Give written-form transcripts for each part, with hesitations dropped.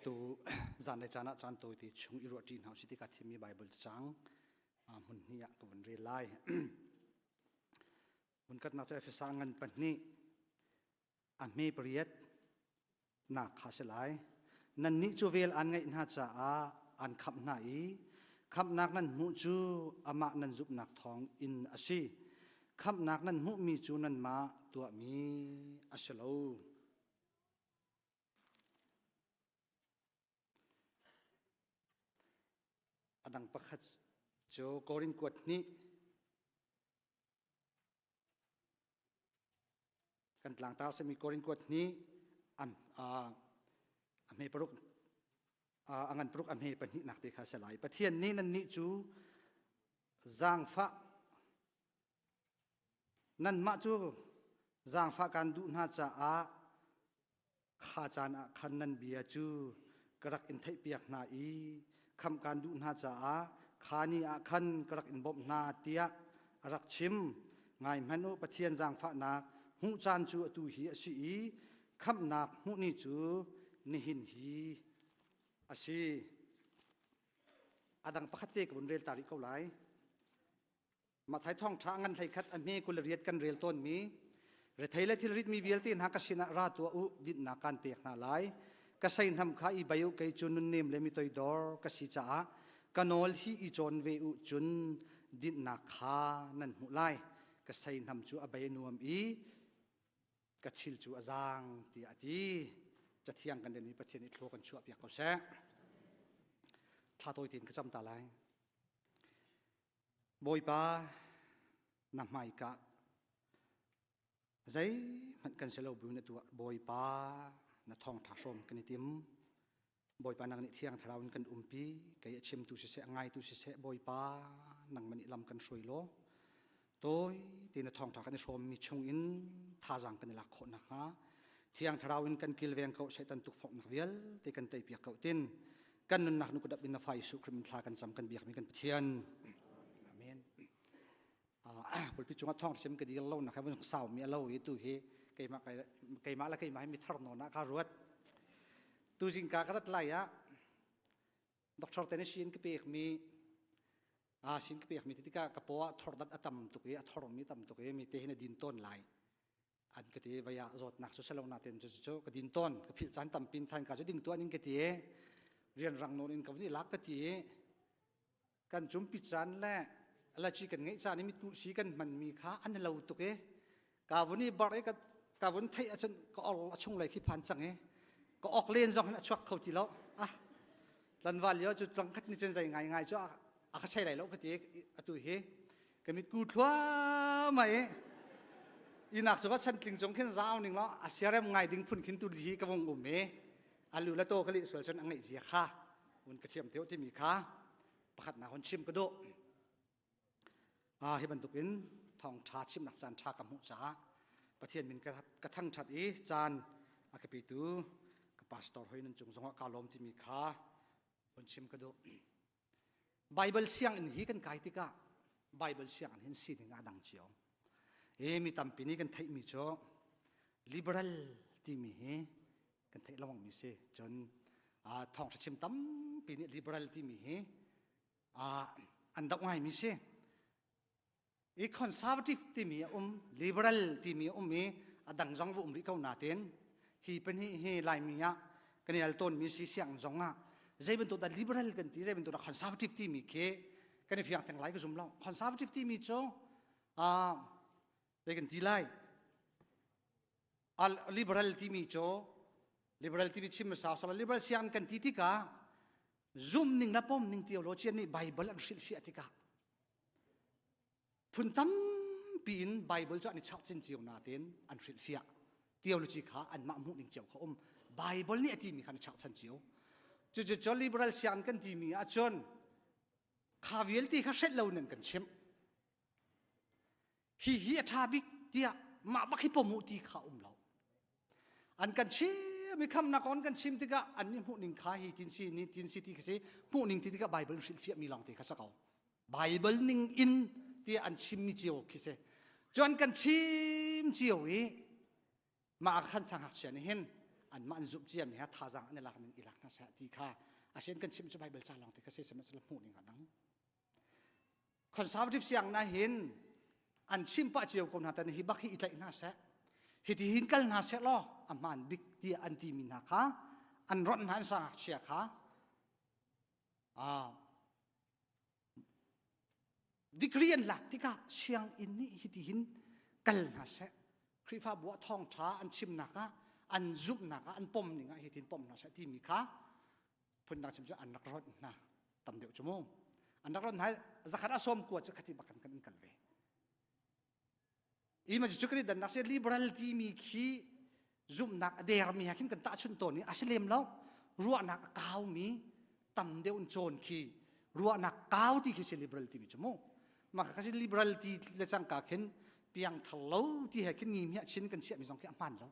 Tu zanlei caan ah caan tawite chung i ruahṭi hna usih ti ka thimmi Baibal cang hmun hnih ah ka vun rel lai. Hmunkhatnak cu Efesa ngan pahnih a hme pariat nak kha a si lai. Nannih cu vel aan ngeih hna caah aan khamh hna i khamhnak nan hmuh cu amah nan zumhnak thawng in a si. Khamhnak nan hmuhmi cu nanmah tuahmi a si lo. A dang pakhat cu Korin kuat hnih kan tlangtar simi Korin kuat hnih a hme paruk a ngan paruk a hme pahnih nak te kha si lai. Pathian nih nannih cu zaangfah Nanmah cu zaangfah kaan duh hna caah kha caan ah khan nan bia cu ka rak in theihpiak hna i khamh kaan duh hna caah kha ni ah khan ka rak in bawmh hna tiah a rak chim. Ngai hmanh u, Pathian zaangfahnak hmuh caan cu atu hi a si i khamhnak hmuh ni cu nihin hi a si. A dang pakhat te ka vun rel ta rih ko lai. Matthai thawngṭha ngan 11 a hme 28 kan rel tawnmi rethei le thilrit mi vialte hna ka sinah ra tuah u dinhnak kaan pek hna lai ka seihnam kha i bei u kei cu nunnem le mi toidor ka si caah ka nawl hi i cawn ve u cun dinhnak kha nan hmuh lai ka seihnam cu a bei a nuam i ka thil cu a zaang tiah a ti cathiang kan relmi Pathian nih thlua kan chuah piak ko seh thla tawi tein ka cam ta lai Bawipa, na hmaika zeihmanh kan si lo bu na tuah. Bawipa, na thawngṭha hrawm kan i tim. Bawipa nang nih thiang thlarau in kan umpi, kei a chimtu siseh, a ngaitu siseh, Bawipa, nangmah nih lam kan hruai law, tawi te na thawngṭha kan i hrawmmi chungin thazaang kan i lak khawh nakhnga, thiang thlarau in kan kilveng ko, Satan tukforhnak vialte kan teipiak ko tin, kan nunnak nu kudap in na fa Jesuh Khrih min thla kan cam kan biakmi kan Pathian. Amen. Pulpi cungah thawng sim ka dil lo nak he vun sau mi alo i tu hi keimah keimah la keimah hi mi thar nawn ah ka ruat. Tu zingka ka rat lai ah doctor te nih sin ka pek mi a sin ka pek mi tikah ka paw ah thor dat a tam tuk i a thor mi tam tuk i mi te hin a din tawn lai. An ka ti vai ah zawtnak cu selo natin cu cu ka din tawn ka philh caan tampin than ka cu ding tuan in ka ti rian rang nawn in ka vun i lak ka ti kan cumpi caan le alachi kan ngeih caan i mitkuh si kan hman mi kha an lo tuk i ka vun i bar i ka vun theih ahcun ka ol a chung lei khi phan cang i ka ok len zong hin a chuak kho ti lo ah tlanval lio cu tlang khat ni cun zei ngai ngai cu a ka chei lai lo ka ti atu hi ka mitku thluahmah i inak cu va chantling cung khin zau ning law a siarem ngai ding phun khin tu hi ka vung um i alu la to ka lih sual cun a ngeih zia kha un ka thiam teo timi kha pakhat nak hun chim ka duh hi bantukin thawng ṭha chimnak caan ṭha ka hmuh caah Pathian min ka thangṭhat i caan a ka petu ka pastor hoi nan cung zongah ka lawm timi kha hun chim ka duh Bible sianginn hi kan kai tikah Bible sianginn hin sining aa dang cio. E mi tampi nih kan theihmi cu liberal timi hi kan theih lengmang mi si. Cun thawngṭha chim tampi nih liberal timi hi an doh ngaimi si. I conservative timi a um, liberal timi a um i a dang zong va um rih ko nain hi pahnih hi Laimi ah kan i al tawnmi si sianginn zong ah zei bantuk dah liberal kan ti zei bantuk dah conservative timi khi kan i fiang theng lai ka zum lo. Conservative timi cu zei kan ti lai liberal timi cu liberal timi chim hmasa sala liberal sianginn kan ti tikah zumh ning le pom ning theologian nih Bible an hrilhfiah tikah Phun tampi in Bible cu an i chak cin cio nain an hrilhfiah. Theology kha anmah hmuh ning cio kha um. Bible nih a timi kha an i chakchan cio. Cucu cu liberal sianginn kan timi ahcun kha vialte kha hrelh lo in kan chimh. Hi hi a ṭha bik tiah mah bak hi pom u ti kha um lo. An kan chim i khamnak on kan chim tikah an nih hmuh ning kha hi tin si ni tin si ti khi si hmuh ning ti tikah Bible hrilhfiah mi lawng te kha sa ko. Bible ning in tiah an chimmi cio khi si. Cun kan chim cio i mah khan sang ngakchia nih hin Anmah an zumh ciami ha thazaang an i lak ning i lak hna seh ti kha asian kan chim cu Bible ca lawng te kha se sihmanhsehlaw hmuh ning a dang. Conservative siang na hin an chim pah cio ko hna tan hi bak hi i tlaih hna seh. Hi ti hin kal hna seh law a hmaan bik tiah an timi hna kha an ronh hna an sangakchia kha ah Degree an lak tikah sianginn nih hitihin kal hna seh. Khrihfabu ah thawngṭha an chimnak ah an zumhnak ah an pom ning ah hitin pom hna seh timi kha phundang chim cu an rak rawnh hna tam deuh cu mu. An rak rawnh hna zakhat a sawm kua cu khati bak kan kal ve. Ima cu kan i dannak si liberal timi khi zumhnak a dermi he khin kan tahchunh tawn i a si lem lo. Ruahnak a kaumi tam deuh in cawn khi ruahnak kau ti khi si liberal timi cu mu. Mah kha si liberal ti le cangka khin piangthar lo ti he khin ngi miah chin kan chiahmi zong khi a hmaan lo.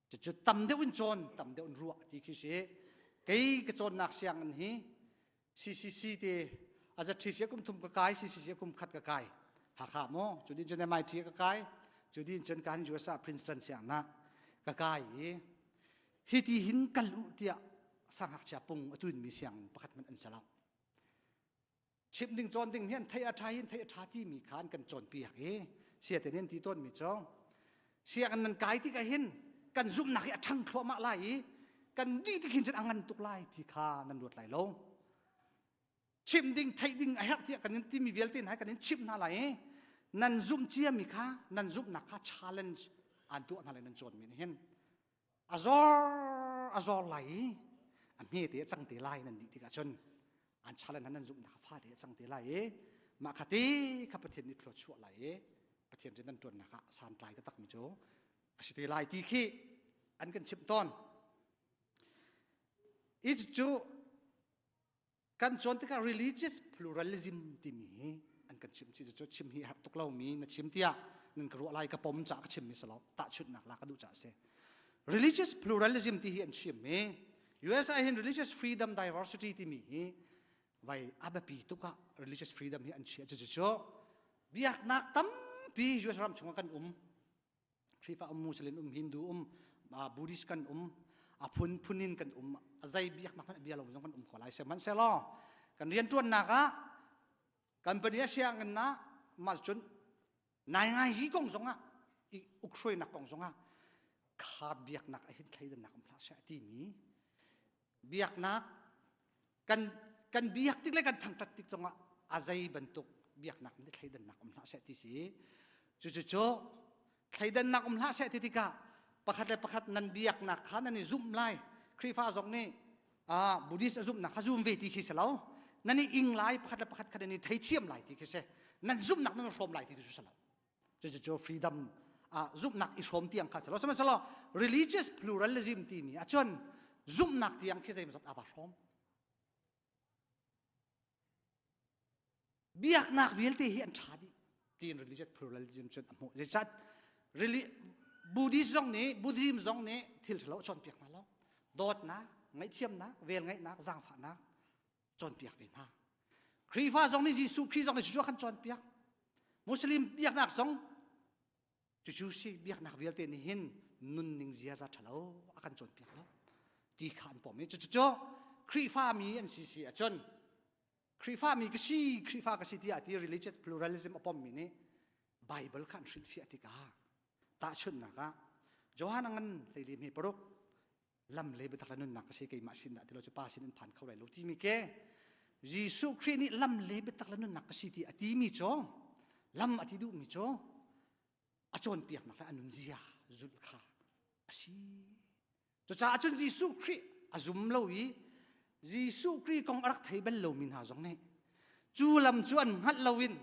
Cucu tam deuh in cawn, tam deuh in ruah ti khi si. Kei ka cawnnak sianginn hi CCC te azatthi kum thum ka kai CCC kum khat ka kai Hakha mu cu din cun MIT ka kai cu din cun kan USA Princeton siangna ka kai i hi ti hin kal u tiah sangakchia pung atun mi siang pakhat man an salo chim ding cawn ding hian thei a tha hin thei a tha ti mi khan kan cawn piak i sia te nen ti tawn mi cu sianginn nan kai tik ah hin kan zumhnak hi a ṭhang thluahmah lai i kan dih tik hin cun a ngan tuk lai ti kha nan ruat lai lo chim ding theih ding a herh tiah kan in timi vialte hna kan in chimh hna lai i nan zumh ciami kha nan zumhnak kha challenge aan tuah hna lai nan cawnmi nih hin a zor a zor lai i a hme te a cang te lai nan dih tikah cun an challenge nan zumhnak kha fa te a cang te lai i mah kha te kha Pathian nih thlua chuah lai i Pathian rian nan ṭuannak ah santlai takmi cu a si te lai ti khi an kan chimh tawn. I cu kan cawn tikah religious pluralism timi hi an kan chimh chi cu chim hi har tuk lomi na chim tiah nan ka ruah lai ka pom ca ka chim mi si lo tahchunhnak la ka duh ca si religious pluralism ti hi an chim mi USA hin religious freedom diversity timi hi vai a biapi tuk ah religious freedom hi an chia cu cu biaknak tampi US ram chungah kan um Khrihfa um Muslim um Hindu um Buddhist kan um a phunphun in kan um a zei biaknak hmanh bia lo zong kan um kho lai sihmanhsehlaw kan rianṭuannak ah company a sianginn ah mah cun nai ngai hi kong zongah i ukhruainak kong zongah kha biaknak ah hin thleidannak um hlah seh timi biaknak kan kan biak tik le kan thangṭhat tik zongah a zei bantuk biaknak nih thleidannak um hlah seh ti si cucu cu thleidannak um hlah seh ti tikah pakhat le pakhat nan biaknak kha nan i zumh lai Khrihfa zong nih ah Buddhist a zumhnak kha zum ve ti khi si lo nan i ing lai pakhat le pakhat kha nan i theithiam lai ti khi si nan zumhnak nan hrawm lai ti cu si lo cucu freedom ah zumhnak i hrawm tiang kha si lo sihmanhsehlaw religious pluralism timi ahcun zumhnak tiang khi zeimawzat aa va hrawm biaknak vialte hi an ṭha dih tiin religious pluralism cun a hmuh zeicah Buddhist zong nih Buddhism zong nih thil ṭhalo a cawnpiak hna lo dawtnak ngaihthiamnak velngeihnak zaangfahnak cawnpiak ve hna Khrihfa zong nih Jesuh Khrih zong nih cucu a kan cawnpiak Muslim biaknak zong cucu si biaknak vialte nih hin nunning ziaza ṭhalo a kan cawnpiak lo ti kha an pom i cucu cu Khrihfa mi an si si ahcun Khrihfa mi ka si Khrihfa ka si tiah ti religious pluralism a pommi nih Bible kha an hrilhfiah tikah tahchunhnak ah Johan a ngan hleili hme paruk lam le biatak le nunnak ka si keimah sin dah ti lo cu pa sin in phan kho lai lo timi ke Jesuh Khrih nih lam le biatak le nunnak ka si ti a timi cu lam a ti duhmi cu a cawnpiaknak le a nunzia zulh kha a si cucaah cun Jesuh Khrih a zum lo i Jesuh Khrih kong a rak thei bal lomi hna zong nih cu lam cu an hngalh loin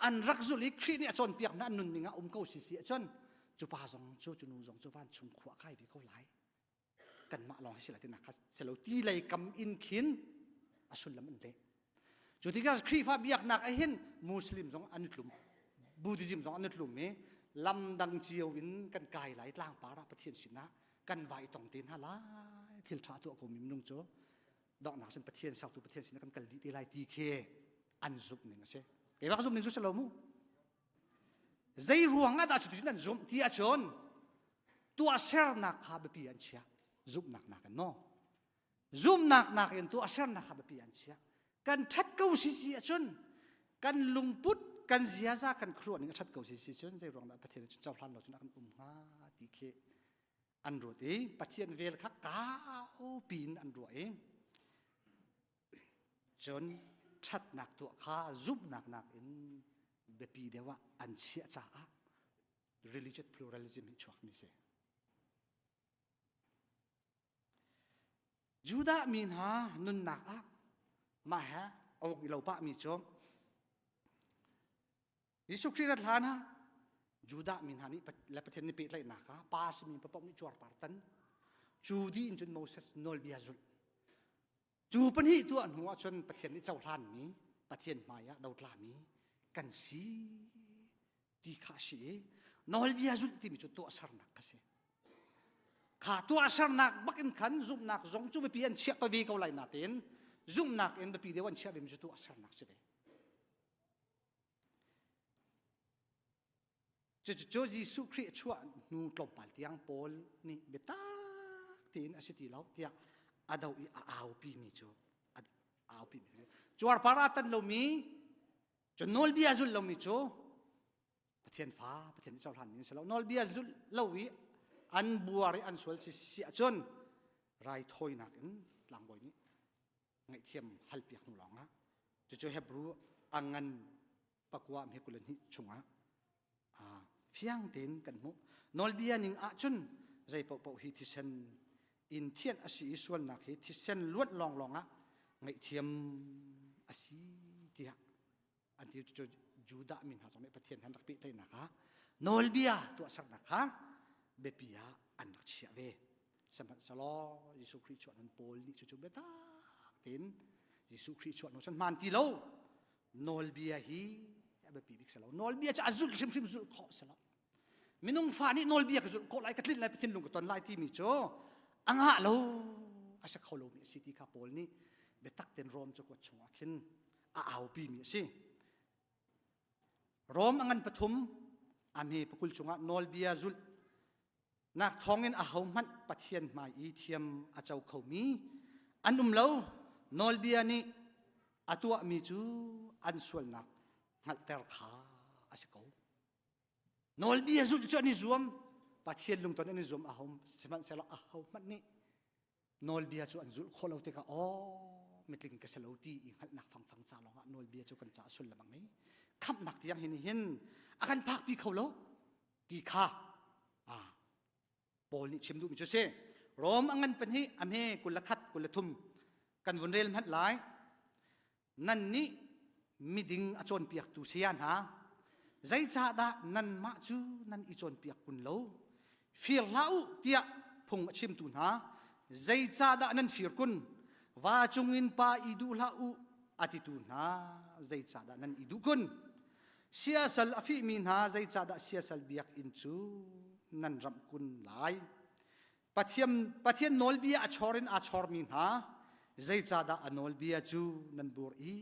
an rak zulh i Khrih nih a cawnpiak hna an nunning ah um ko si si ahcun cu pa zong cu cu nu zong cu vancung khua kai ve ko lai kanmah lawng hi si lai tinak kha si lo ti lei kam in khin a sullam an leh cu tikah Khrihfa biaknak ah hin Muslim zong an tlum Buddhism zong an tlum i lam dang cio in kan kai lai tlangpar ah Pathian sinah kan vai tong te hna lai thil ṭha tuah ko mi minung cu donghnak cun Pathian sertu Pathian sinah kan kal dih te lai ti khi an zumh ning a si keimah ka zumh ning cu si lo mu Zei ruang ah dah cuticun an zumh ti ahcun. Tuahsernak kha biapi an chiah. Zumhnak nakin no. Zumhnak nakin tuahsernak kha biapi an chiah. Kan ṭhat ko si si ahcun kan lungput, kan ziaza, kan khuaruah ning a ṭhat ko si si cun zei ruang dah Pathian cun cohlan lo cun a kan um hnga ti khi an ruat i Pathian vel kha kau piin an ruah i cun ṭhatnak tuah kha zumhnak nakin biapi deuh ah an chiah caah religious pluralism hi chuakmi si. Judah mi hna nunnak ah mah he a uk i lo pahmi cu Jesuh Khrih rat hlan ah Judah mi hna nih le Pathian nih pehtlaihnak ah pa simi papoh nih cuarpar tan cu dih in cun Moses nawlbia zulh cu pahnih tuah hnu ah cun Pathian nih cohlanmi Pathian hmai ah dotlami kan si ti kha a si i nawlbia zulh timi cu tuahsernak kha si kha tuahsernak bakin khan zumhnak zong cu biapi an chiah ve ko lai natein zumhnak in biapi deuh an chiah vemi cu tuahsernak si ve Cucu Jesuh Khrih a chuah hnu tlawmpal tiang Paul nih biatak tein a si ti lo tiah a do i a aupi mi cu a aupi mi cuarpar aa tan lomi cu nawlbia zulh lomi cu Pathian fa Pathian nih cohlan mi an si lo nawlbia zulh lo i an buar i an sual si si ahcun raithawinak in tlangbawi nih ngaihthiam halpiak hnu lawngah cucu Hebrew a ngan pakua hme 22 chungah fiang tein kan hmuh nawlbia ning ahcun zei paohpaoh hi thisen in thianh a si i sualnak hi thisen luanh lawnglawng ah ngaihthiam a si tiah an ti cu Judah mi hna zong nih Pathian han rak pehtlaihnak ah nawlbia tuahsernak kha biapi ah an rak chiah ve sihmanhsehlaw Jesuh Khrih chuah nun Paul nih cucu biatak tein Jesuh Khrih chuah nu cun hmaan ti lo nawlbia hi a biapi bik si lo nawlbia cu a zulh hrimhrim zulh khawh si lo minung fa nih nawlbia ka zulh khawh lai ka tlinh lai Pathian lung ka ton lai timi cu a ngah lo a si kho lomi a si ti kha Paul nih biatak tein Rom cakuat chungah khin a aupi mi a si Rom a ngan pathum a hme pakul chungah nawlbia zulh nak thawngin ahohmanh Pathian hmai i thiam a co khomi an um lo nawlbia nih a tuahmi cu an sualnak hngalhter kha a si ko nawlbia zulh cu an i zuam Pathian lungton an i zuam aho sihmanhsehlaw ahohmanh nih nawlbia cu an zulh khawh lo tikah aw mitling ka si lo ti i hngalhnak fangfang ca lawngah nawlbia cu kan caah sullam a ngei khamhnak tiang hin hin a kan phakpi kho lo ti kha ah Paul nih chim duhmi cu si Rom a ngan pahnih a hme 21 23 kan vun rel hmanh lai Nan nih miding a cawnpiaktu saya hna, zeicahdah nanmah cu nan i cawnpiak kun lo? Fir hlah u tiah phung a chimtu hna, zeicahdah nan fir kun? Va cungin pa i duh hlah u a titu hna, zeicahdah nan i duh kun? Siasal a fihmi hna, zeicahdah siasal biakinn cu nan ramh kun lai? Pathian, Pathian nawlbia a chor in aa chormi hna zeicahdah a nawlbia cu nan bur i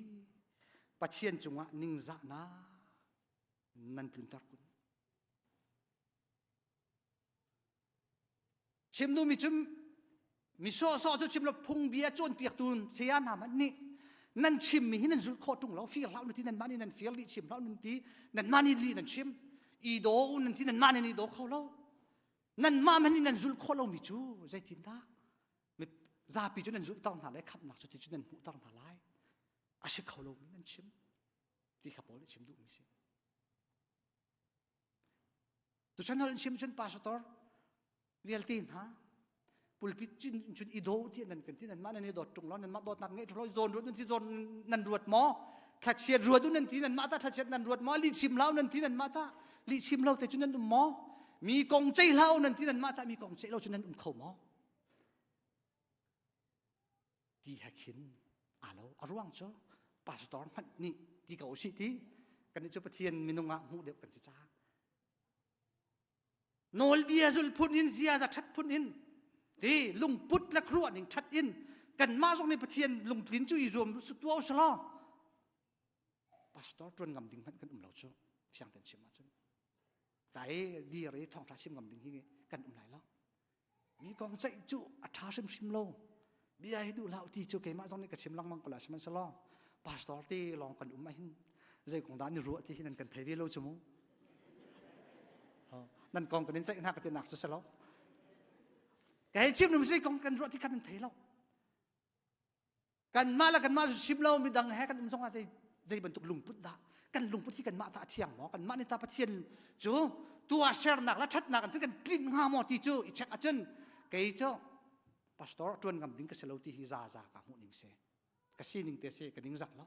Pathian cungah ningzahnak nan tlunter kun? Chim duhmi cu mi sawhsawh cu chim lo phungbia cawnpiaktu saya hna hmanh nih nan chimmi hi nan zulh khawh ṭung lo fir hlah nan ti nanmah nih nan fir lih chim hlah nan ti nanmah nih lih nan chim i daw nan ti nanmah nih nan i daw kho lo Nanmah hmanh nih nan zulh khawh lomi cu zeitindah zapi cu nan zulhter hna lai khamhnak cu ti cu nan hmuhter hna lai a si kho lomi nan chim ti kha Paul nih chim duhmi si. Tuchan hal in chim cun pastor vialte hna pulpit cun cun i daw ti nan kan ti nan mah nan i dawt ṭung lo nan mah dawtnak ngeih ṭung lo zawn ruat nan ti zawn nan ruat maw thlachiat ruat nan ti nan mah ta thlachiat nan ruat maw lih chim hlah nan ti nan mah ta lih chim lo te cu nan um maw mi kong ceih hlah nan ti nan mah ta mi kong ceih lo cu nan um kho maw ti he khin aa lo a ruang cu pastor hmanh nih ti ko usih ti kan nih cu Pathian minung ah hmuh deuh kan si caah Nawlbia zulh phun in ziaza ṭhat phun in ti lungput le khuaruah ning ṭhat in kanmah zong nih Pathian lungtlin cu i zuam tuah usalaw pastor ṭuan ngam ding hmanh kan um lo cu fiang ten chim ahcun kai dir i thawngṭha chim ngam ding hi Kan um lai lo. Mi kong ceih cu a ṭha hrimhrim lo. Bia hi duh hlah ti cu keimah zong nih ka chim lengmang ko la sihmanhsehlaw pastor te lawng kan um ahhin zei kong dah ni ruah ti hi nan kan thei ve lo cu mu. Nan kong kan in ceih hna ka ti nak cu si lo. Ka hei chim num zei kong kan ruah ti kha nan thei lo. Kanmah le kanmah cu chim lo midang he kan um zongah zei zei bantuk lungput dah kan lungput hi kanmah ta a thiang maw kanmah nih ta Pathian cu tuah sernak le ṭhatnak an cu kan tlinh hnga maw ti cu i check ahcun kei cu pastor ṭuan ngam ding ka si lo ti hi za za ka hmuh ning si ka sining te si ka ning zak lo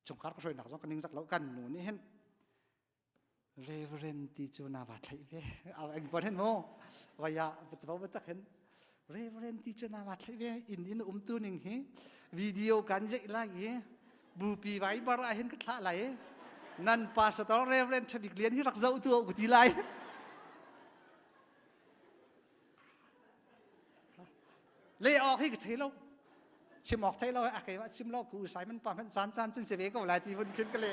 chungkhar ka hruainak zong ka ning zak lo kan nu nih hin Reverend ti cu na va thlaih ve. Eng pon hen mu. Vaya va tak hen. Reverend ti cu na va thlaih ve. Inn in um tu ning hi video kan zeih lai i bupi Viber ah hin ka thlah lai. Nan pastor Reverend Thabik Lian hi rak zoh tu ku ti lai. Le awk hi ka thei lo. Chim awk thei lo a keimah chim lo ku Simon pa hmanh caan caan cun si ve ko lai ti vun khin ka le.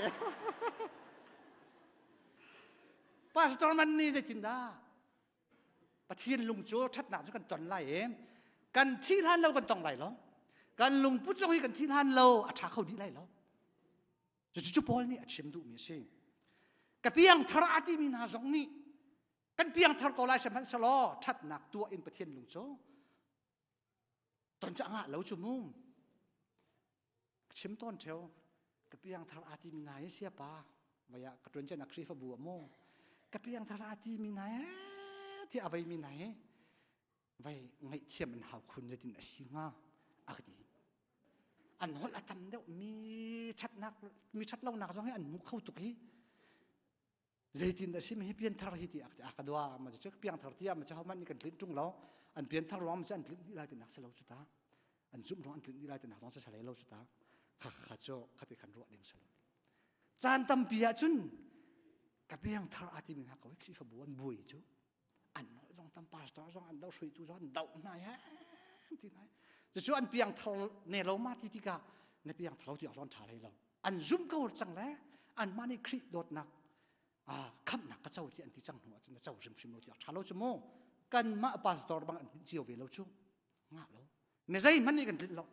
Pastor man nih zeitindah Pathian lung cu ṭhatnak cu kan ton lai i kan thi hlan lo kan tong lai lo. Kan lungput zong hi kan thi hlan lo a ṭha kho dih lai lo. Cucu Paul nih a chim duhmi a si. Ka piangthar a timi hna zong nih kan piangthar ko lai sihmanhsehlaw ṭhatnak tuah in Pathian lung cu ton cu a ngah lo cu mu. Ka chim tawn ṭheo ka piangthar aa timi hna hi siapa vaya ka ṭuan cianak Khrihfabu ah mu ka piangthar aa timi hna he ti a veimi hna hi vai ngaihthiam an hau khun zeitin a si hnga a ka ti. An holh a tam deuh mi ṭhatnak mi ṭhat lonak zong hi an hmu kho tuk hi zeitin a si mi hi pianthar hi ti a ka dua ma cu piangthar ti ma cu hohmanh nih kan tlinh ṭung lo an pianthar ruang ma cu an tlinh dih lai tinak si lo cu ta an zumh ruang an tlinh dih lai tinak zong si lo cu ta kha kha cu khati khan ruah ding si lo caan tampi ah cun ka piangthar a timi hna ko Khrihfabu an buai cu an nawl zong tam pastor zong an do hruaitu zong an doh hna he ti hna cucu an piangthar ne lo ma ti tikah na piangthar lo ti awk zong ṭha hlei lo an zum ko cang le anmah nih Khrih dawtnak khamhnak ka co ti an ti cang hnu ahcun na co hrimhrim lo ti awk ṭha lo cu mu kanmah pastor bang an tlinh cio ve lo cu ngah lo mi zeihmanh nih kan tlinh lo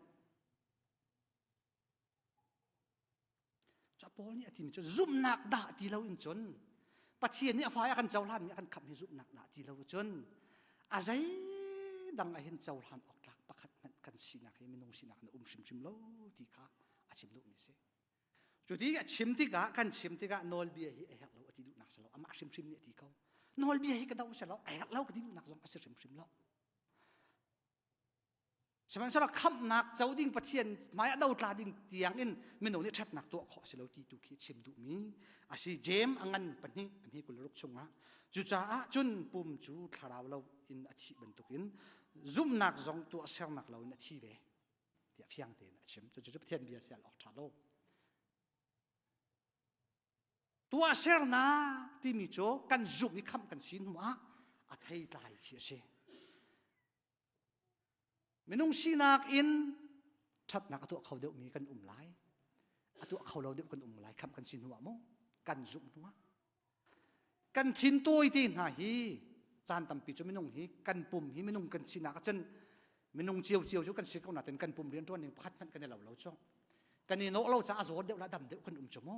Paul nih a timi cu zumhnak dah ti lo in cun Pathian nih a fai a kan cohlanmi a kan khamh hi zumhnak dah ti lo cun a zei dang ah hin cohlan awk tlak pakhat hmanh kan sinak hi minung sinak in a um hrimhrim lo ti kha a chim duhmi a si. Cu ti a chim tikah kan chim tikah nawlbia hi a herh lo a ti duhnak si lo amah hrimhrim nih a ti ko. Nawlbia hi ka do si lo a herh lo ka ti duhnak zong a si hrimhrim lo. Sihmanhsehlaw khamhnak co ding Pathian hmai ah dotla ding tiang in minung nih ṭhatnak tuah khawh a si lo ti tu khi chim duhmi a si. Jeim a ngan pahnih a hmi 26 chungah cucaah cun pum cu thlarau lo in a thih bantukin zumhnak zong tuahsernak lo in a thi ve tiah fiang tein a chim. Cucu Pathian bia si al awk ṭha lo. Tuahsernak timi cu kan zumh i khamh kan si hnu ah a theitlai khi a si. Minung sinak in ṭhatnak a tuah kho deuhmi kan um lai. A tuah kho lo deuh kan um lai. Khamh kan si hnu ah mu kan zumh hnu ah. Kan thin tawi te hna hi caan tampi cu minung hi kan pum hi minung kan sinak ahcun minung ciocio cu kan si ko nain kan pum rianṭuan ning pakhat hmanh kan i lo lo cu. Kan i nawh lo caah a zaw deuh le a dam deuh kan um cu mu.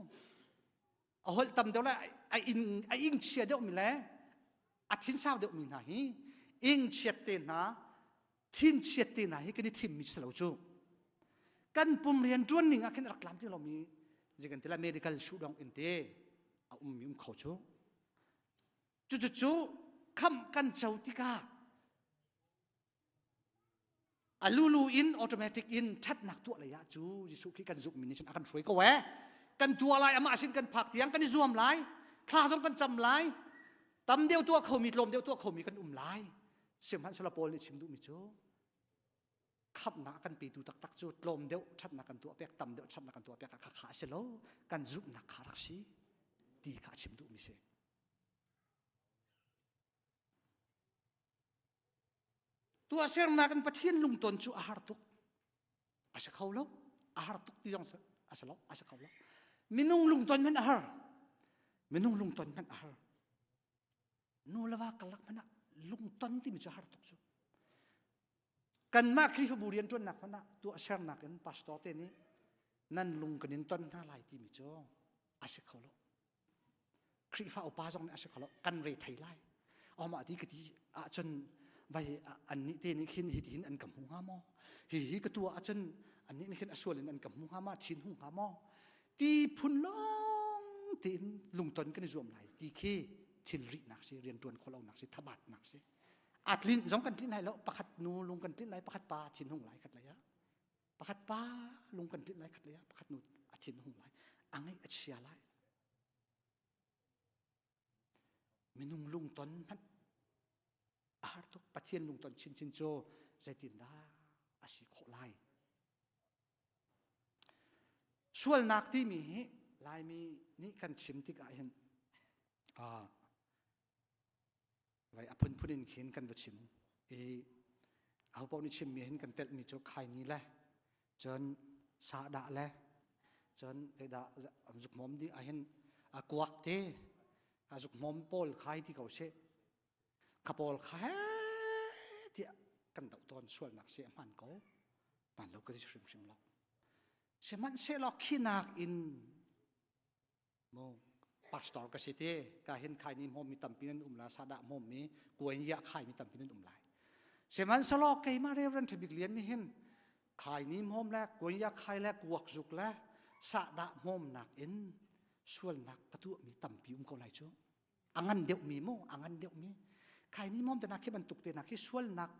A holh tam deuh le a ing a ing chia deuhmi le a thinsau deuhmi hna hi ingchiat te hna thinchiat te hna hi kan i thimmi si lo cu kan pum rian ṭuan ning ah khin rak tlam ti lomi zei kan ti la medical shudong in te a ummi um kho cu cucu khamh kan co tikah A lulu in automatic in ṭhatnak tuah lei ah cu Jesuh Khrih kan zumhmi nih cun a kan hruai ko ee. Kan tuah lai amah sin kan phak tiang kan i zuam lai. Thla zong kan cam lai. Tam deuh tuah khomi tlawm deuh tuah khomi kan um lai. Sihmanhsehlaw Paul nih chim duhmi cu khamhnak a kan petu taktak cu tlawm deuh ṭhatnak kan tuah piak tam deuh ṭhatnak kan tuah piak kha kha a si lo kan zumhnak kha rak si ti kha a chim duhmi si. Tuahsernak in Pathian lungton cu a har tuk. A si kho lo. A har tuk ti zong a si lo. A si kho lo. Minung lungton hmanh a har. Minung lungton hmanh a har. Nu le va karlak hmanh ah ton timi cu har tuk cu. Kanmah Khrihfabu rianṭuannak hmanh ah tuahsernak in pastor te nih nan lung kan in ton hna lai timi cu a si kho lo. Khrihfa upa zong nih a si kho lo. Kan re thei lai. Amah ti ka ti ahcun vai annih te nih khin hi hin an ka hmu hnga maw? Hi hi ka tuah ahcun annih nih khin a sual in an ka hmu hnga ma? Thin hung hnga maw? Ti phun lawng tein lungton kan i zuam lai ti khi thil rihnak si, rianṭuan khawhlonak si, thabatnak si. A tlinh zong kan tlinh lai lo. Pakhat nu lung kan tlinh lai, pakhat pa thin hung lai khat lei ah. Pakhat pa lung kan tlinh lai khat lei ah, pakhat nu a thin hung lai. A ngaih a chia lai. Minung lungton hmanh a har tuk. Pathian lungton chinchin cu zeitindah a si khawh lai? Sualnak timi hi Laimi nih kan chim tikah hin vai a phunphun in khin kan va chim i aho paoh nih chimmi hin kan telhmi cu khaini le cun sahdah le cun zeidah zukhmawm dih ahhin a kuak te a zukhmawm pawl khai ti ko seh kha pawl kha he tiah kan doh tawn sualnak si a hman ko hman lo ka ti hrimhrim lo sihmanhsehlaw khinak in Mu pastor ka si ti ka hin khai ni hmawm mi tampi nan um la sadah hmawm mi kuain ya khai mi tampi nan um lai. Sihmanhsehlaw keimah Reverend Ṭhabik Lian nih hin khai ni hmawm le kuain ya khai le kuak zuk le sahdah hmawm nak in sualnak ka tuah mi tampi um ko lai cu. A ngan deuh mi mu a ngan deuh mi khai ni mom te na khi bantuk te na khi sualnak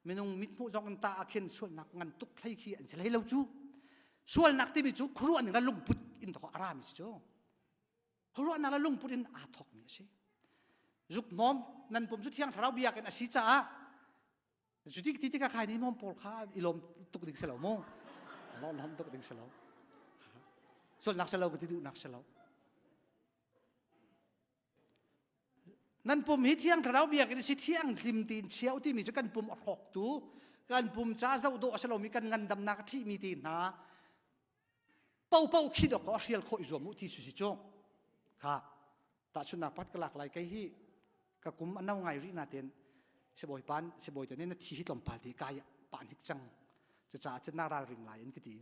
minung mithmuh zong in ta ah khin sualnak ngan tuk hlei khi an si hlei lo cu. Sualnak timi cu khuaruahning le lungput in thawk a rami si cu. Khuaruahnak le lungput in aa thawkmi a si. Zuk hmawm nan pum cu thiang thlarau biakinn a si caah cuti ti tikah khai ni hmawm pawl kha i lawm tuk ding si lo mu. Lawm tuk ding si lo. Sualnak si lo ka ti duhnak si lo. Nan pum hi thiang thlarau biakinn si thianghlim tiin chia u timi cu kan pum a hrawktu kan pum ca zoh dawh a si lomi kan ngandamnak a ṭhihmi te hna popo khi dok a hrial khawh i zuam u ti su si cu kha tahchunhnak pat ka lak lai kei hi ka kum a no ngai rih nain sibawi pan sibawi te nih na thi hi tlawmpal te kai pa hnik cang cucaah cun na ralring lai in ka ti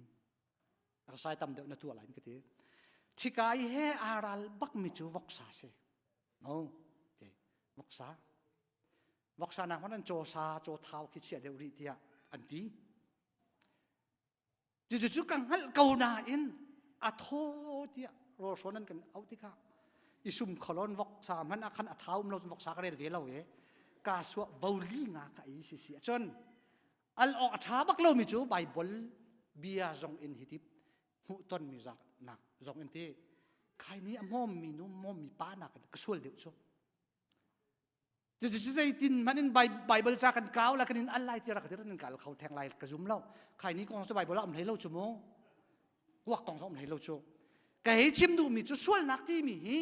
Sai tam deuh na tuah lai in ka ti. Thika i he aa ral bakmi cu voksa si. No, te voksa. Voksa nak hmanh an cawsa, caw thau khi chia deuh rih tiah an ti. Cucu cu ka hngalh ko nain a thaw tiah rawl hrawn an kan auh tikah i sum kholon voksa hmanh ah khan a thau um lo cun voksa ka rel ve lo e ka suah voli nga ka ei si si ahcun Al awk a ṭha bak lomi cu Baibal bia zong in hi ti hmuhtonmi nak zong in ti khaini a hmawmmi nu hmawmmi pa nak in ka sual deuh cu. Cucu zeitin hmanh in Baibal ca kan kau la kan in al lai ti rak dir nan kal kho theng lai ka zum lo. Khaini kong cu Baibal ah um hlei lo cu mu. Kuak kong zong um hlei lo cu. Ka hei chim duhmi cu sualnak timi hi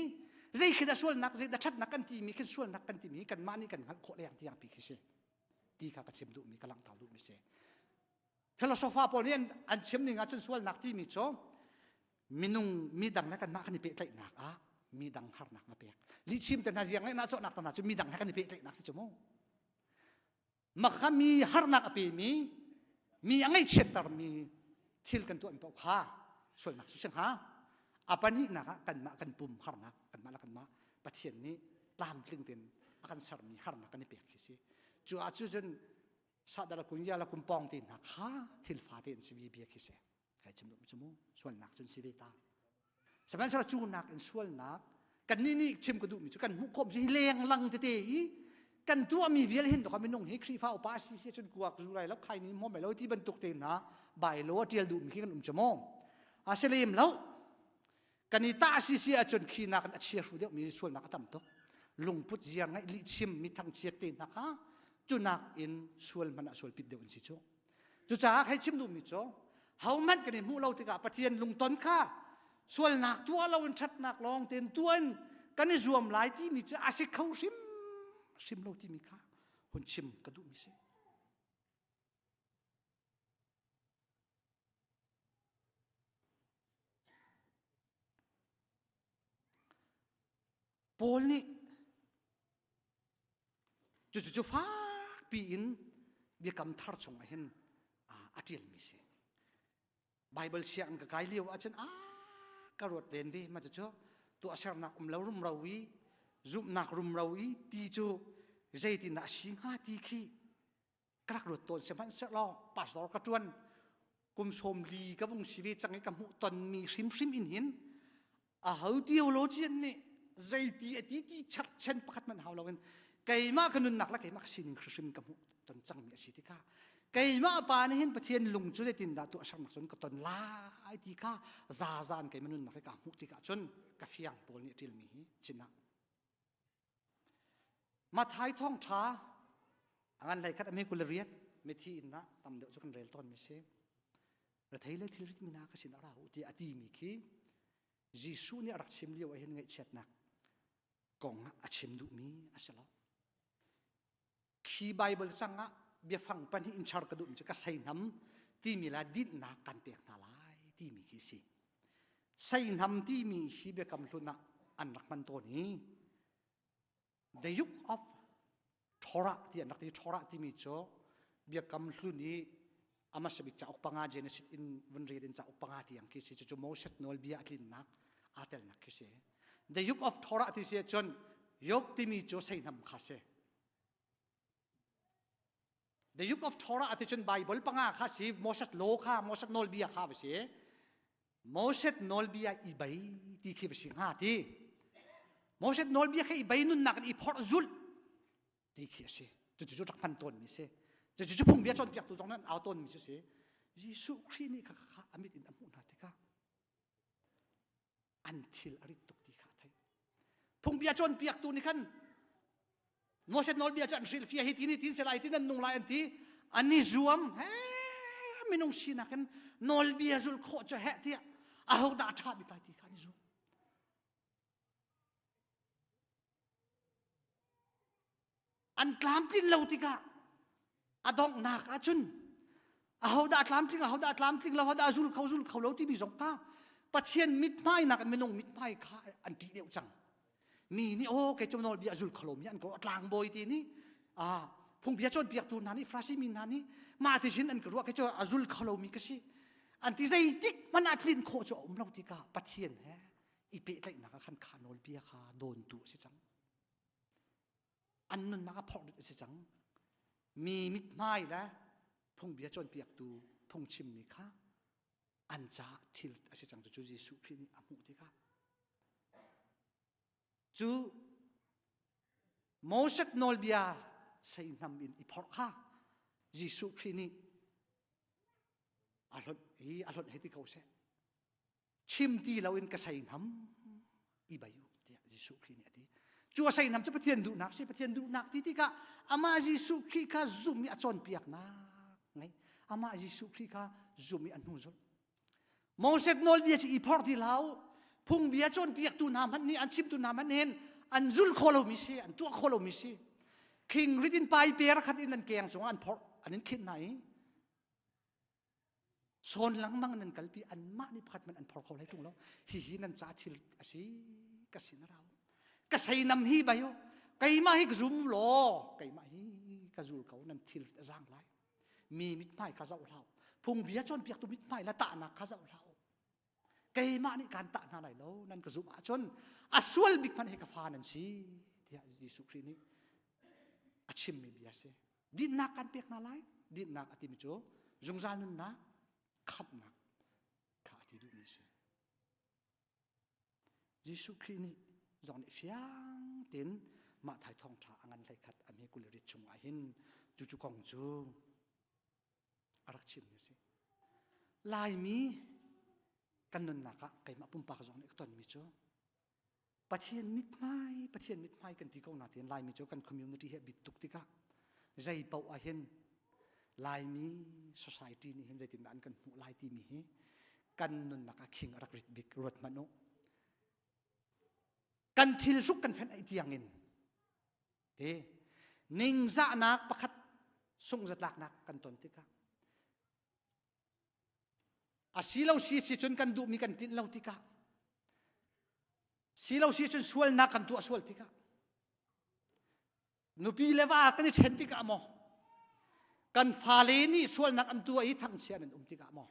zei khi dah sualnak zei dah ṭhatnak kan timi khin sualnak kan timi hi kanmah nih kan hngalh khawh leng tiang pi khi si. Ti kha ka chim duhmi ka langhter duhmi si. Philosopher pawl nih an chim ning ahcun sualnak timi cu minung midang le kanmah kan i pehtlaihnak ah midang harnak na pek. Lihchim te hna ziang na cawhnak te hna cu midang he kan i pehtlaihnak si cu mu. Makha mi harnak a pemi mi a ngaihchiattermi thil kan tuahmi paoh kha sualnak cu si hnga. A pahnihnak ah kanmah kan pum harnak kanmah le kanmah Pathian nih tlamtling tein a kan sermi harnak kan i pek khi si. Cu ah cu cun sahdala kun ya la kum pawng te hna kha thil fa te an si vi bia khi si. Kai chim duhmi cu mu sualnak cun si ve ta. Sihmanhsehlaw cu nak in sualnak kan nih nih chim ka duhmi cu kan hmuh khawm hi lenglang tete i kan tuahmi vial hin doka minung hi Khrihfa upa si si cun kuak zu lai lo khai ni hmom lo ti bantuk te hna bai lo a tial duhmi khi kan um chu mu. A si lem lo. Kan i tah si si ahcun khi nak in a chia hru deuhmi sualnak a tam tuk. Lungput ziar ngaih lihchim mi thangchiat te hna kha cu nak in sual hmanh ah sual pit deuh an si cu. Cucaah hei chim duhmi cu hohmanh kan i hmuh lo tikah Pathian lungton kha sualnak tuah lo in ṭhatnak lawng tein tuah in kan i zuam lai timi cu a si kho hrim hrim lo timi kha hun chim ka duhmi si. Paul nih cucu cu fak. piin biakam thar chungah hin a ṭialmi si. Bible sianginn ka kai lio ahcun a ka ruat len ve ma cu tuahsernak um lo rumro i zumhnak rumro i ti cu zeitindah a si hnga ti khi ka rak ruat tawn sihmanhsehlaw pastor ka ṭuan kum sawm li ka vung si ve cang i ka hmuh tonmi hrimhrim in hin a ho theologian nih zeiti a ti ti cherchen pakhat hmanh hau loin keimah ka nunnak le keimah ka sining hrimhrim ka hmuh ton cangmi a si tikah keimah pa nih hin Pathian lung cu zeitindah tuahsernak cun ka ton lai ti kha zazan keimah nunnak hi ka hmuh tikah cun ka fiang pawl nih a ṭilmi hi chin ah Mathai thawngṭha a ngan hlei khat a mi 28 mithi inn ah tam deuh cu kan rel tawnmi si. Rethei le thilrit mi hna ka sin ah ra u tiah a timi khi Jesuh nih a rak chim lio ah hin ngaihchiatnak kong ah a chim duhmi a si lo. Khi Bible sang ah biafang pahnih in char ka duhmi cu ka seihnam timi la dinhnak kan pek hna lai timi khi si. Seihnam timi hi biakam hlun ah an rak hman tawn i the yoke of Torah ti an rak ti Torah timi cu biakam hlun i a hmasa bik cauk panga Genesis in vun rel in cauk panga tiang khi si cucu Moses nawlbia a tlinnak aa telnak khi si the yoke of Torah ti si ahcun yoke timi cu seihnam kha si The Yoke of Torah ti cun Bible panga kha si Moses law kha Moses nawlbia kha va si. Moses nawlbia i bei ti khi va si hnga ti. Moses nawlbia kha i bei nunnak in i phorh zulh ti khi a si. Cucu cu rak hman tawnmi si. Cucu cu phungbia cawnpiaktu zong nan au tawnmi cu si. Jesuh Khrih nih kha kha a mit in a hmuh hna tikah an thil a rit tuk ti kha a theih. Phungbia cawnpiaktu nih khan Moses nawlbia cu an hrilhfiah hi ti ni tin selai ti nan nung lai an ti an i zuam he minung sinak in nawlbia zul khawh cu heh tiah aho dah ṭha bik lai ti kha an i zuam. An tlamtlin lo tikah a donghnak ahcun ahodah tlamtling ahodah tlamtling lo ahodah zul kho zul kho lo timi zong kha Pathian mithmai nak in minung mithmai kha an ṭih deuh cang mi nih aw kei cu nawlbia zul kho lomi an ko tlangbawi ti nih a phungbia cawnpiaktu hna nih Farasi mi hna nih mah ti sin an ka ruah kei cu a zul kho lomi ka si an ti zeitik hmanh ah tlin khawh cu a um lo tikah Pathian he i pehtlaihnak ah khan kha nawlbia kha dawntu a si cang an nunnak a phorh a si cang mi mithmai le phungbia cawnpiaktu phungchimmi kha an caah thil a si cang cu Jesuh Khrih nih a hmuh tikah cu Moses nawlbia seihnam in i phorh kha Jesuh Khrih nih a hlonh i a hlonh hei ti ko seh chim ti loin ka seihnam i bai u tiah Jesuh Khrih nih a ti. Cu a seihnam cu Pathian duhnak si Pathian duhnak ti tikah amah Jesuh Khrih kha zum i a cawnpiaknak ngei amah Jesuh Khrih kha zum i a hnu zulh. Moses nawlbia cu i phorh ti hlah u phungbia cawnpiaktu hna hmanh nih an chimtu hna hmanh hin an zul kho lomi si an tuah kho lomi si khing rit in pai per khat in an keng cungah an phorh an in khinh hna i Sawn lengmang nan kalpi anmah nih pakhat hmanh an phor kho lai ṭung lo. Hihi nan ca thil a si ka sin a rau. Ka seinam hi bai u keimah hi ka zum law keimah hi ka zul ko nan thil a zaang lai. Mi mithmai kha zoh hlah u. Phungbia cawnpiaktu mithmai la tahnak kha zoh hlah u. Keimah nih kaan tah hna lai lo nan ka zumh ahcun a sual bik hmanh hi ka fa nan si tiah Jesuh Khrih nih a chimmi bia a si. Dinnak kan pek hna lai. Dinnak a timi cu zungzal nunnak, khamhnak kha a ti duhmi a si. Jesuh Khrih nih zong nih fiang tein mah thai thawngṭha a ngan hlei khat a hme kul rit chungah hin cu cu kong cu a rak chimmi a si. Laimi kan nunnak ah keimah pumpak zong nih ka tonmi cu Pathian mithmai Pathian mithmai kan ti ko na tiin Laimi cu kan community hi a bit tuk tikah zei paoh ah hin Laimi society nih hin zeitindah an kan hmuh lai timi hi kan nunnak ah khing a rak rit bik ruat hmanh u kan thil hruk kan fenh ai tiang in te ningzahnak pakhat sungzatlaknak kan ton tikah A si lo si si cun kan duhmi kan tlinh lo tikah si lo si cun sualnak kan tuah sual tikah nupi le va kan i ṭhen tikah maw? Kan fale nih sualnak an tuah i thangchia nan um tikah maw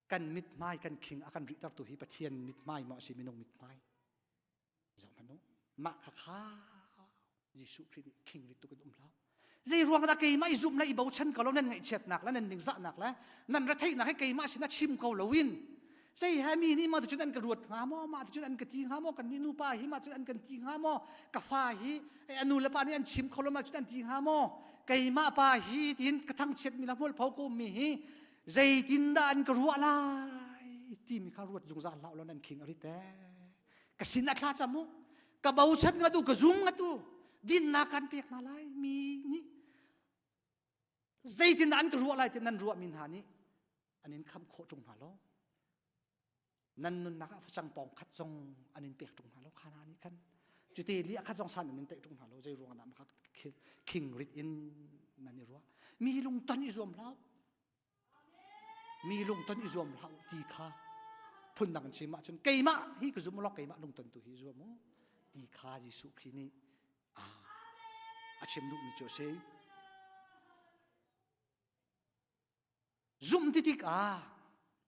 kan mithmai kan khing a kan rihtertu hi Pathian mithmai maw a si minung mithmai? Zoh hmanh u. Mah kha kha Jesuh Khrih nih khing rit tuk in um hlah. Zei ruang dah keimah i zumh le i bochan ko lo nan ngaihchiatnak le nan ningzahnak le nan retheihnak hi keimah sinah chim ko loin zei he mi nih mah cun an ka ruat hnga maw mah cun an ka ti hnga maw kan nih nupa hi mah cun an kan ti hnga maw ka fa hi a nu le pa nih an chim kho lo mah cun an ti hnga maw keimah pa hi tiin ka thangchiat mi la hmual pho ko mi hi zeitin dah an ka ruah lai timi kha ruat zungzal hlah law nan khing a rit ee ka sin a thla cam u ka bochan nga tu ka zum nga tu dinnak kan pek hna lai mi nih zeitin an ka ruah lai ti nan ruah mi hna nih an in kham khawh ṭung hna lo nan nunnak ah facang pawng khat zong an in pek ṭung hna lo khana nih khan cute li khat zong san an in teih ṭung hna lo zei ruang ah dah khing rit in nan i ruah mi lungton i zuam hlah Mi lungton i zuam hlah u ti kha phundang in chim ahcun keimah hi ka zum law keimah lungton tu hi zuam u ti kha Jesuh Khrih nih a chim duhmi cu a si. Zumh ti tikah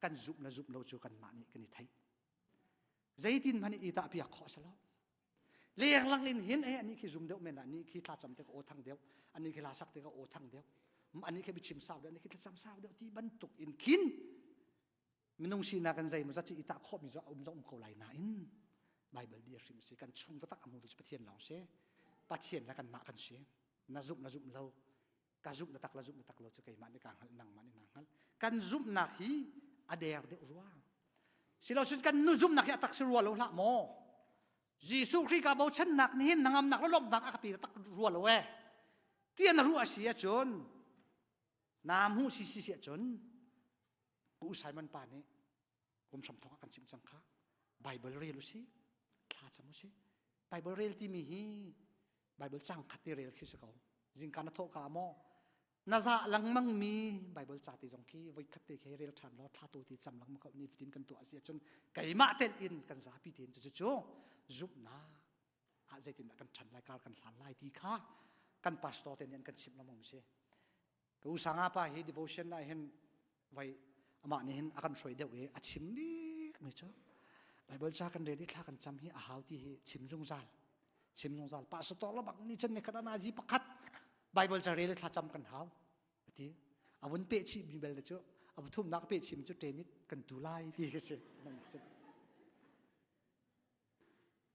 kan zumh le zumh lo cu kanmah nih kan i theih. Zeitin hmanh i tah piak khawh a si lo. Lenglang in hin eh ani khi zum deuh men ani khi thlacam te ka aw thang deuh ani khi hla sak te ka aw thang deuh ani khi biachim sau deuh ani khi thlacam sau deuh ti bantuk in khin minung sinak kan zei maw zat cu i tah khawh mi cu a um zong um ko lai nain Bible bia hrim si kan chung taktak a hmu tu cu Pathian lawng si Pathian le kanmah kan si na zumh na zumh lo ka zumh na tak la zumh na tak lo cu keimah nih kaa hngalh nangmah nih naa hngalh kan zumhnak hi a der deuh rua silocun kan nu zumhnak hi a tak si rua lo hlah maw Jesuh Khrih ka bochannak nih hin nangamnak le lawmhnak a ka pe tak rua lo eh tiah na ruah si ahcun naa hmuh si si si ahcun ku Simon pa nih kum hram thawk ah kan chimh cang kha Bible rel u si thla cam u si Bible rel timi hi Bible cang khat te rel khi si ko zingka na thawh ka maw na za lengmang mi Bible ca te zong khi voi khat te khi rel ṭhan law thla tu ti cam lengmang ko ni fatin kan tuah si ahcun keimah tel in kan zapi tein cu cu zumhnak ah zeitindah kan ṭhan lai kar kan hlan lai ti kha kan pastor te nih an kan chimh lengmang si Ka u sanga pa hi devotion ah hin vai amah nih hin a kan hruai deuh i a chim bik mi cu Bible ca kan rel i thla kan cam hi a hau ti hi chim zungzal chim zungzal pastor la bak ni chan ni khat anazi pakhat Bible ca rel i thla cam kan hau ati a vun pe chih mi bel cu a thumnak pe chim cu tenit kan tu lai ti khi si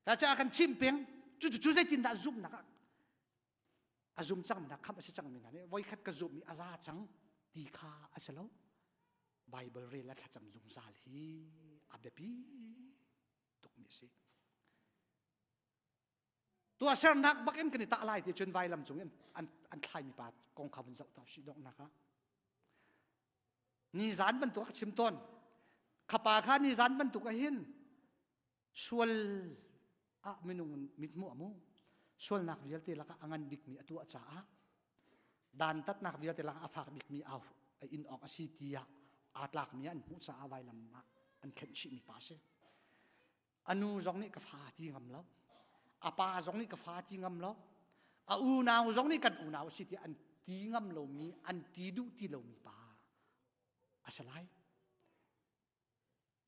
ka ca kan chim peng cu cu zeitindah zumhnak ah a zum cangmi hna khamh a si cangmi hna nih voikhat ka zumh i a za cang ti kha a si lo Bible rel le thlacam zungzal hi a biapi tukmi a si tuahsernak bak in kan i tah lai ti cun vailam cung in an, an thlaimi pa kong kha vun zoh ta usih donghnak ah nizan bantuk a chim tawn khapa kha nizan bantuk ah hin Sual ah minung mithmuh a mu. Sualnak vialte lakah a ngan bikmi a tuah caah dantatnak vialte lakah a fak bikmi a in awk a si tiah aa tlakmi an hmuh caah vailam ah an khenh chihmi pa a si. A nu zong nih ka fa ti ngam lo. A pa zong nih ka fa ti ngam lo. A unau zong nih kan unau a si tiah an ti ngam lomi, an ti duh ti lomi pa a si lai.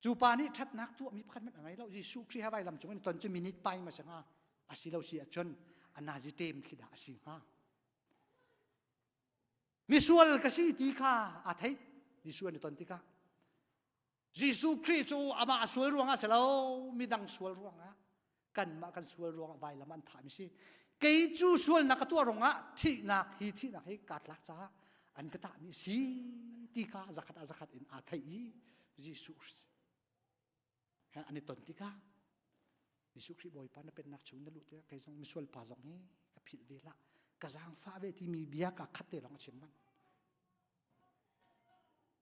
Cu pa nih ṭhatnak tuahmi pakhat hmanh a ngei lo. Jesuh Khrih he vailam cung in ton cu minute pai ma si hnga? A si lo si ahcun a nazi ṭem khi dah a si hnga? Misual ka si ti kha aa theih. Jesuh an i ton tikah Jesuh Khrih cu amah a sual ruangah si lo, midang sual ruangah kanmah kan sual ruangah vailam an thahmi si. Kei cu sualnak ka tuah ruangah thihnak hi thihnak hi kaa tlak caah an ka tahmi si ti kha zakhat ah zakhat in aa theih i Jesuh he an i ton tikah Jesuh Khrih Bawipa na pennak chung na luh tikah kei zong misual pa zong hi ka philh ve lah ka zaangfah ve timi bia ka khat te lawng a chim man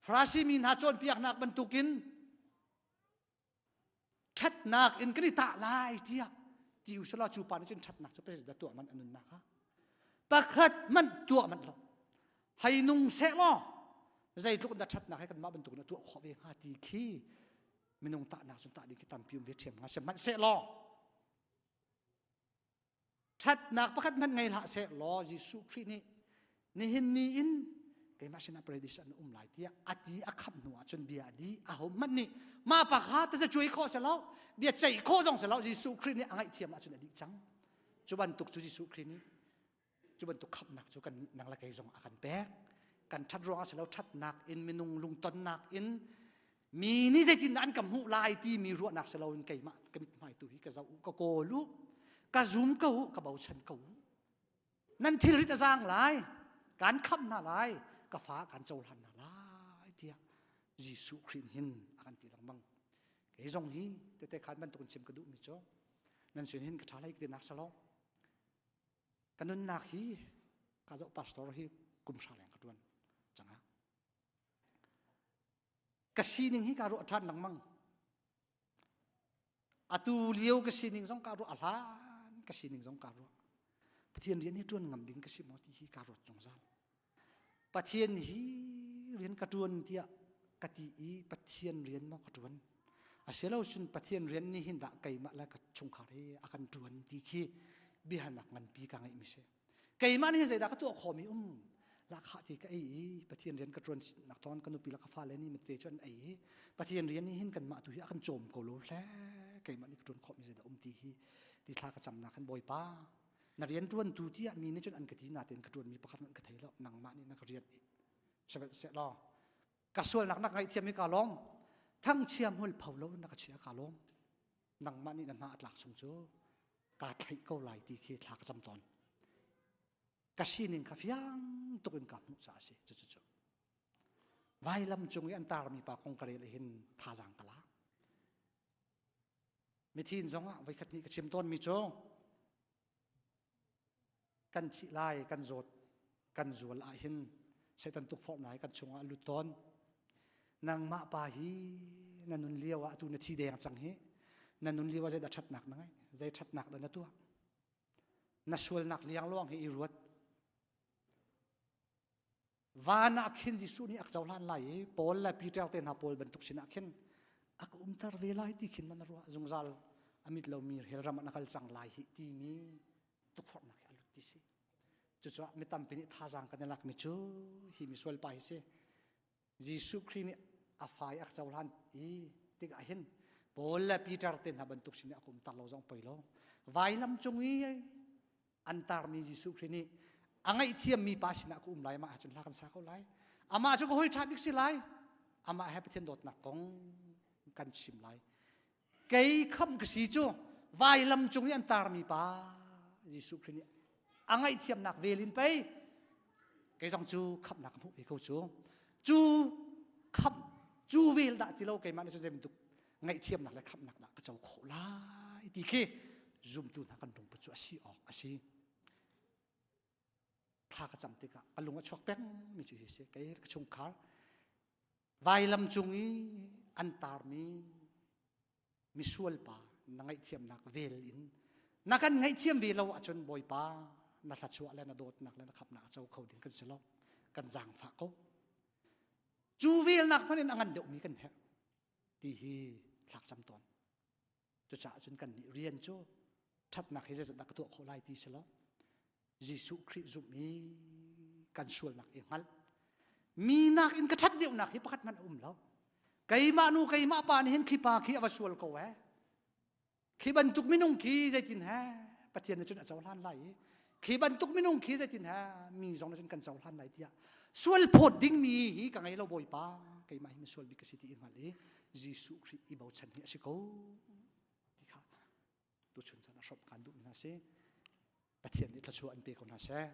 Farasi mi hna cawnpiaknak bantukin ṭhatnak in kan i tah lai tiah ti usila cu pa nih cun ṭhatnak cu president tuah man a nunnak ha pakhat hmanh tuah manh lo hei nung seh law zeitluk in dah ṭhatnak he kanmah bantuk in a tuah khawh ve hnga ti khi minung tahnak cun tah ding khi tampi um ve ṭhiam hnga sihmanhsehlaw ṭhatnak pakhat hmanh ngei hlah seh law Jesuh Khrih nih. Nihin ni in keimah sinah paradis an um lai tiah a ti a khamh hnu ah cun bia a di aho hmanh nih mah pa kha taza cuai khawh si lo bia ceih khawh zong si lo Jesuh Khrih nih a ngaihthiam ahcun a dih cang. Cu bantuk cu Jesuh Khrih nih cu bantuk khamhnak cu kan nang le kei zong a kan pek. Kan ṭhat ruangah si lo ṭhatnak in minung lungtonnak in mi nih zeitindah an ka hmuh lai timi ruahnak si loin keimah ka mithmai tu hi ka zoh u ka kawl u ka zum ko u ka bochan ko u nan thilrit a zaang lai kan khamh hna lai ka fa kan cohlan hna lai tiah Jesuh Khrih hin a kan ti lengmang kei zong hi tete khan bantukin chim ka duhmi cu nan sin hin ka ṭha lai ka ti nak salo ka nunnak hi ka zoh pastor hi kum hra leng ka ṭuan canga ka sining hi ka ruah ṭhan lengmang Atu lio ka sining zong kaa ruah, a hlan ka sining zong kaa ruah. Pathian rian hi ṭuan ngam ding ka si maw ti hi kaa ruat zungzal. Pathian hi rian ka ṭuan tiah ka ti i Pathian rian maw ka ṭuan? Asilo cun Pathian rian nih hin dah keimah le ka chungkhar hi a kan ṭuan ti khi biahalnak nganpi ka ngeihmi si. Keimah nih hin zeidah ka tuah khawhmi um? Lahkhah ti ka ei i Pathian rian ka ṭuan nak thawng ka nupi le ka fale nih mate cu an ei i Pathian rian nih hin kanmah tu hi a kan cawm ko lo hle keimah nih ka ṭuan khawhmi zeidah um ti hi ti thla ka camnak khan Bawipa na rian ṭuantu tiah mi nih cun an ka ti natein ka ṭuanmi pakhat hmanh ka thei lo nangmah nih na ka rian sihmanhsehlaw ka sualnak na ka ngaihthiam i kaa lawm thangchia hmual pho lo na ka chia kaa lawm nangmah nih na hna a tlak chung cu kaa thlaih ko lai ti khi thla ka cam tawn ka sining kha fiang tuk in ka hmuh caah a si cucu cu vailam cung i an tarmi pa kong ka rel hin thazaang ka la mithin zong ah voikhat nih ka chim tawnmi cu kan thih lai kan zawt kan zual ah hin Satan tukforhnak hi kan chungah a lut tawn nangmah pa hi na nun lio ah atu na thi deng cang hi na nun lio ah zeidah ṭhatnak na ngeih zei ṭhatnak dah na tuah na sualnak liangluang hi i ruat van ah khin Jesuh nih a cohlan lai i Paul le Peter te hna pawl bantuk sinah khin a ka umter ve lai ti khin man ruah zungzal a mit lomi hell ram ah na kal cang lai hi timi tukforhnak hi a lut ti si cucaah mi tampi nih thazaang kan i lakmi cu hi misual pa hi si Jesuh Khrih nih a fa i a cohlan i tikah hin Paul le Peter te hna bantuk sin a umter lo zong poi lo vailam cung i an tarmi Jesuh Khrih nih a ngaihthiammi pa sinah ka um lai amah ahcun hla kan sa ko lai amah cu ka hawi ṭha bik si lai amah he Pathian dawtnak kong kan chim lai kei khamh ka si cu vailam cung i an tarmi pa Jesuh Khrih nih a ngaihthiamnak vel in pei kei zong cu khamhnak ka hmuh ve ko cu cu khamh cu vel dah ti lo keimah nih cu zei bantuk ngaihthiamnak le khamhnak dah ka co khawh lai ti khi zumtu hna kan lungput cu a si awk a si thla ka cam tikah ka lung a chuak peng mi cu hi si kei ka chungkhar vailam cung i an tarmi misual pa na ngaihthiamnak vel in na kan ngaihthiam ve lo ahcun bawipa na thlachuah le na dawtnak le na khamnak a co kho ding kan si lo kan zaangfah ko cu velnak hmanh in a ngan deuhmi kan herh ti hi thlakcam tawn cucaah cun kan nih rian cu ṭhatnak hi zeizat dah ka tuah khawh lai ti si lo Jesuh Khrih zumh i kan sualnak i hngalh mi nakin ka ṭhat deuhnak hi pakhat hmanh a um lo keimah nu keimah pa nih hin khi pa khi a va sual ko eh khi bantuk minung khi zeitin he Pathian nih cun a cohlan lai i khi bantuk minung khi zeitin he mi zong nih cun kan cohlan lai tiah sual phawt dingmi hi ka ngei lo Bawipa keimah hi misual bik ka si ti i hngalh i Jesuh Khrih i bochan hi a si ko ti kha tuchun caan ah hrawmh kan duhmi hna si Pathian nih thluachuah an pe ko hna seh.